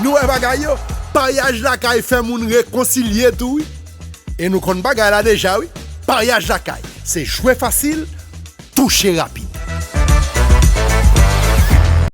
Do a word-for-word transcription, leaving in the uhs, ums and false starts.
Nou wè bagay yo, paryaj lakay fè moun rekonsilye tou wi. E nou konn bagay la deja wi. Paryaj lakay, se jwe fasil, touche rapid.